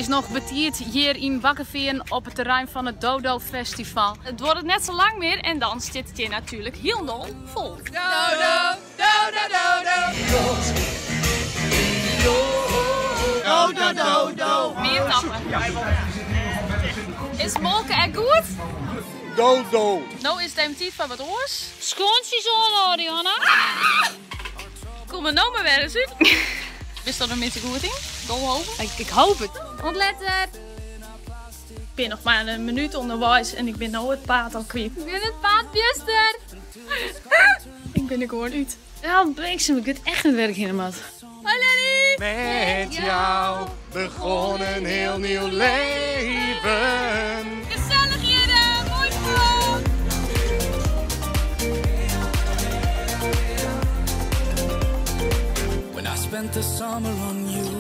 It is noch betiid hjir yn Bakkefean op it terrein fan it Dodo Festival. It duorret net sa lang mear en dan stiet it hjir natuerlik hielendal fol. Dodo, dodo, dodo. Dodo, dodo. Mear tappen. Is molke ek goed? Dodo. No is it even tiid foar wat oars. Skuontsjes oan, Ariana. Kom der no mar wer ris út. Bist der in bytsje goed yn, Dolhoven? Ik hoop it. Oant letter. Ik bin noch mar in minút ûnderweis en ik bin no it paad al kwyt. Ik bin it paad bjuster. Ik bin der gewoan út. Ja, bliksem, ik wit echt net wêr't ik hinne moat. Hoi Lenny! Met jou begon een heel nieuw leven. Gesellich hjir, moai spul! When I spent the summer on you.